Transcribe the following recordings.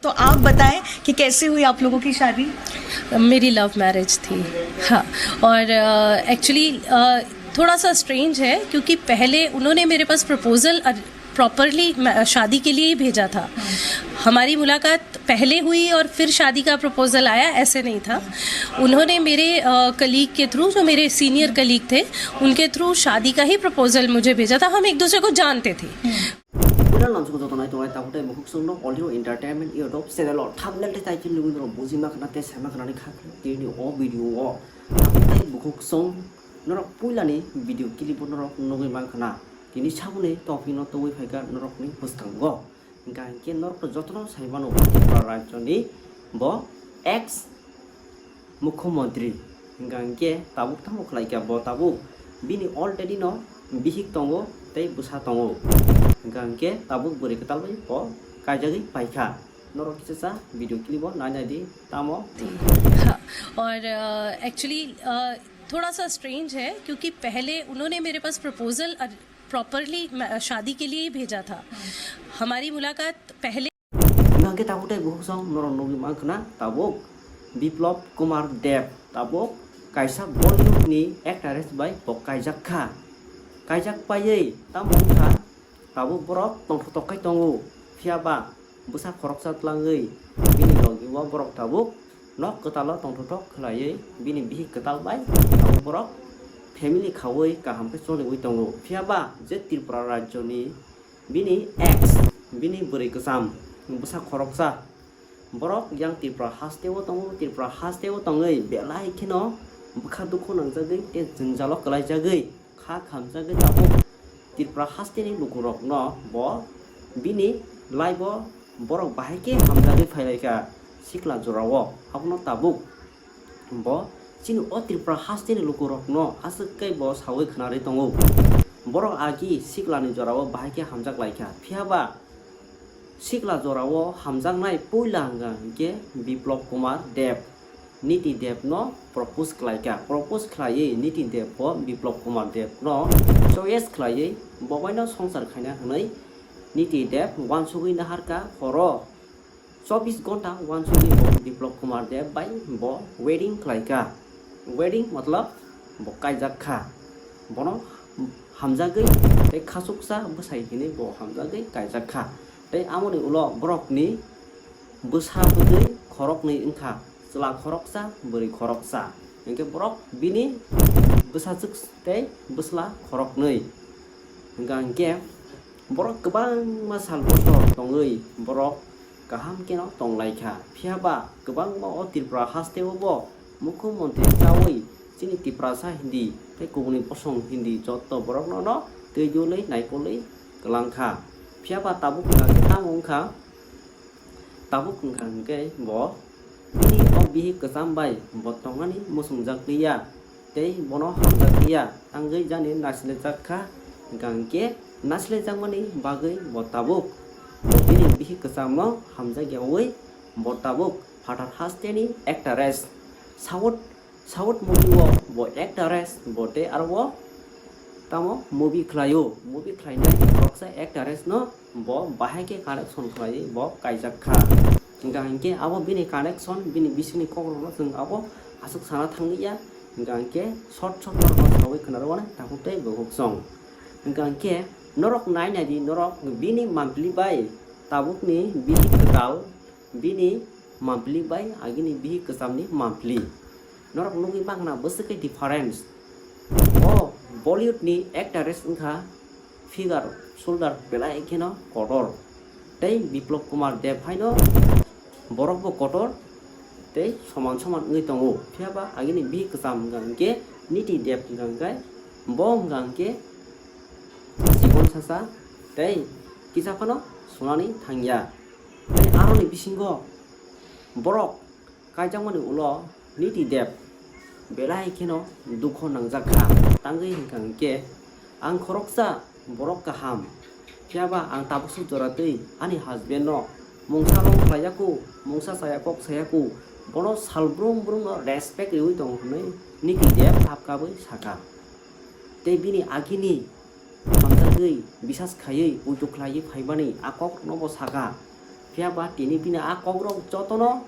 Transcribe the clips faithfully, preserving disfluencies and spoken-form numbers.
तो आप बताएं कि कैसे हुई आप लोगों की शादी? मेरी लव मैरिज थी। हाँ। और एक्चुअली थोड़ा सा स्ट्रेंज है, क्योंकि पहले उन्होंने मेरे पास प्रपोजल प्रॉपरली शादी के लिए ही भेजा था। हमारी मुलाकात पहले हुई और फिर शादी का प्रपोजल आया, ऐसे नहीं था। उन्होंने मेरे कलीग के थ्रू, जो मेरे सीनियर कलीग थे, उनके थ्रू शादी का ही प्रपोजल मुझे भेजा था। हम एक दूसरे को जानते थे। Puila lamsok joto nai tongnai tabuk tei bukhuk chwngno All Hero Entertainment YouTube channel o thumbnail tei title nugwi norok buji ma khna tei sai ma khna ni kha philw tini o video o. Tabuk tei bukhuk chwng norok puila ni video clip o norok nugwi man khna. Tini saboni topic no tubui phaikha norok ni bwskango. Hingkha hinkhe norok to jotono sai mano bo Tripura rajyo ni bo ex Mukhyamantri. Hingkha hinkhe tabuk tamo khlaikha bo tabuk bini already no bihik tongo tei bwsa tongo. Hingkha hinkhe tabuk bwrwi kwtal bai bo kaijagwi paikha. Norok kisa sa video clip o nai nai di tamo. हाँ, और एक्चुअली थोड़ा सा स्ट्रेंज है, क्योंकि पहले उन्होंने मेरे पास proposal properly शादी के लिए ही भेजा था। हमारी मुलाकात पहले Hingkha hinkhe tabuk tei bukhuk song norok nugwi man khna tabuk Biplab Kumar Deb tabuk kaisa Bollywood ni actress bai bo kaijak kha. Kaijak paiwi tamo wngkha tabuk borok tongthok tongthok khai tongo, phiya ba bwsa khoroksa twlangwi bini logi o borok tabuk nok kwtalo tongthok thok khlaiwi bini bihik kwtal bai tabuk borok family khaui kaham khe choliui tongo. Phiya ba je Tripura rajyo ni bini ex, bini bwrwi kwcham, bwsa khoroksa, borok yang Tripura haste o tongo, Tripura haste o tongwi belai kheno bwkha dukhu nangjagwi tei jwngjalo kwlaijagwi kha khamjagwi tabuk Tripura haste ni lukurokno bo bini life o borok bahai khe hamjagwi phailaikha sikla jorao. Abono tabuk bo chini o Tripura haste ni lukurokno aswk khe bo saui khwnarwi tongo. Borok agi sikla ni jorao bahai khe hamjak laikha. Phiya ba sikla jorao hamjaknai puila hwnkha hinkhe Biplab Kumar Deb, Niti Deb no propose khlaikha. Propose khlaiwi Niti Deb bo Biplab Kumar Deb no choice khlaiwi bo bai no songsar khaina hwnwi Niti Deb uansugwi naharkha horo chobbish ghonta uansugwi bo Biplab Kumar Deb bai bo wedding khlaikha. Wedding matlab bo kaijak kha. Bono hamjagwi tei khasuksa bwsai hinwi bo hamjagwi kaijak kha. Tei amoni ulo borokni bwsa bwtwi khoroknwi wngkha, chwla khoroksa, bwrwi khoroksa. Hinkhe borok bini bwsajwk tei bwsla khoroknwi. Hingkha hinkhe borok kwbangma sal bosor tongwi borok kaham kheno tonglaikha. Phiya ba kwbangma o Tripura haste o bo Mukhyamantri chaui chini Tiprasa Hindi tei kubuni bosong Hindi joto borokno no twi dulwi naikolwi kwlangkha. Phiya ba tabuk hwnkha khe tamo wngkha? Tabuk hwnkha hinkhe bo bini o bihik kwcham bai bo tongnani muchungjak liya tei bono hamjak liya tangwi jani nasilajak kha. Hwnkha hinkhe nasilajakmani bagwi bo tabuk bo bini bihik kwchamo hamjak yaui bo tabuk phatar hasteni actress, South South movie o bo actress bo tei aro bo tamo movie khlaio. Movie khlainai khoroksa actress no bo bahai khe connection khlaiwi bo kaijak kha. Hingkha hinkhe abo bini connection, bini bisingni kokrokno chwng abo aswk sana thangwi ya. Hingkha hinkhe short short norokno saui khwnarwkmani takhuk tei bukhuk song. Hingkha hinkhe norok nai nai di, norok bini mampli bai tabukni bihik kwtal bini mampli bai agini bihik kwchamni mampli. Norok nugwi mankha na bwswk khe difference. O Bollywood ni actress wngkha figure shoulder belai kheno kotor. Tei Biplab Kumar Deb haino borok bo kotor tei soman soman wngwi tongo. Phiya ba agini bihik kwcham wngkha hinkhe Niti Deb wngkha hinkhe bo wngkha hinkhe chikon sasa tei kisa phano sunani thangya. Tei aroni bisingo borok kaijakmani ulo Niti Deb belai kheno dukho nangjak kha. Tangwi hwnkha hinkhe, ang khoroksa borok kaham, phiya ba ang tabuksa jora twi ani husband no mungsa rong khlaiyaku, mungsa chaya kok sayaku, bono sal brum brum no respect riwi tongo hwnwi Niti Deb hap kabwi sakha. Tei bini agini hamjagwi bisas khaiwi uitu khlaiwi phaimani a kokrokno bo sakha. Phiya ba tini bini a kokrok jotono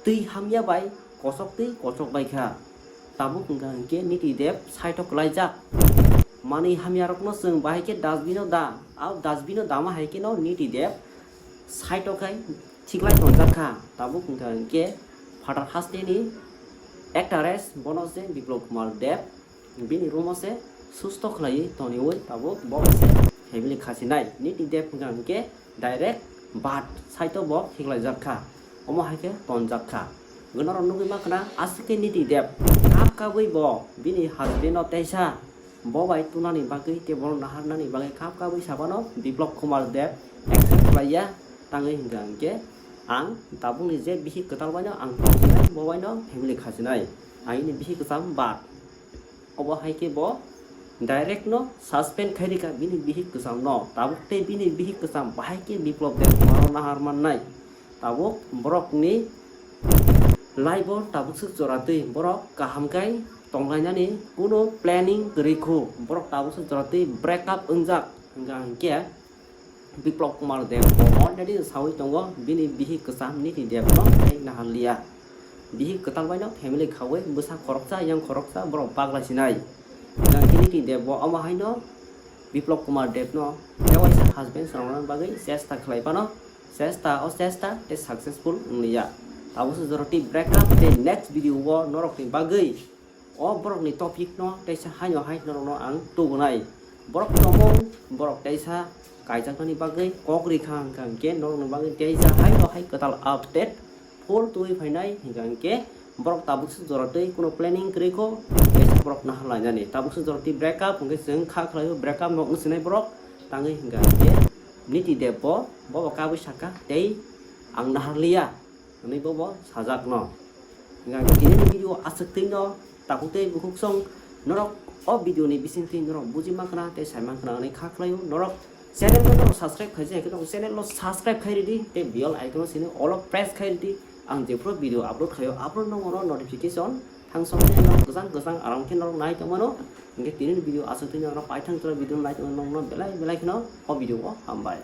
twi hamya bai kochok twi kochok bai kha. Tabuk wngkha hinkhe Niti Deb side o kwlaijak. Manwi hamyarokno chwng bahai khe dustbin o da, a dustbin o dama hai kheno Niti Deb side o khai thiklai tonjak kha. Tabuk wngkha hinkhe phatar hasteni actress bono se Biplab Kumar Deb. Bini room o se susto khlaiwi toniwi tabuk bo se family khasinai. Niti Deb wngkha hinkhe direct bad side o bo khiklaijak kha. Omo hai khe tonjak kha. Gwnarok nugwi ma khna aswk khe Niti Deb kap kabwi bo bini husband no teisa bo bai tunani bagwi tei bono naharnani bagwi kap kabwi sabano Biplab Kumar Deb accept khlaiya. Tangwi hwnkha hinkhe ang tabukni je bihik kwtal baino ang tongsinai, bo baino family khasinai. Ang ini bihik kwcham bad. Obo hai khe bo direct no suspend khai rikha bini bihik kwcham no. Tabuk tei bini bihik kwcham bahai khe Biplab Debbarma no nahar mannai. Tabuk borok ni life o tabuk swk jora twi borok kaham khai tonglainani kuno planning kwrwi khu. Borok tabuk swk jora twi break up wngjak hwnkha hinkhe Biplab Kumar Deb bo already sawi tongo, bini bihik kwcham Niti Deb no tei naharliya. Bihik kwtal bai no family khawi bwsa khoroksa, yang khoroksa, borok bagla sinai. Nangkhe Niti Deb bo omo haino Biplab Kumar Deb no tewaisa husband swnamna bagwi chesta khlai phano, chesta o chesta tei successful wngliya. Tabuk se jora twi break up tei next video o norok ni bagwi o borokni topic no teisa haino hai norokno ang tubunai. Borok tomong, borok teisa kaijaknani bagwi kok rikha hwnkha hinkhe norokni bagwi teisa haino hai kwtal update full twiwi phainai hwnkha hinkhe borok tabuk se jora twi kuno planning kwrwi kho teisa borok nahar lainani. Tabuk se jora twi break up hwnkhe chwng kha khlaio break up no wngsinai borok tangwi hwnkha hinkhe Niti Deb bo bobo kabwi sakha tei ang naharliya. Hwnwi bobo sajakno. Hwnkha khe tini ni video aswk twi no takhuk tei bukhuk song norok o video ni bisingtwi norok buji mankna tei sai mankna hwnwi kha khlaio. Norok channel no norok subscribe khai jaya khe norok channel no subscribe khai ridi tei bell icon no sini all o press khai ridi. Ang jephuru video upload khaio aphuru nokno notification thangsok khe norok kwchang kwchang aram khe norok nai tongmano. Hwnkhe tini ni video aswk twi norok paithang jora video nai tongmano belai belai kheno o video o hambai.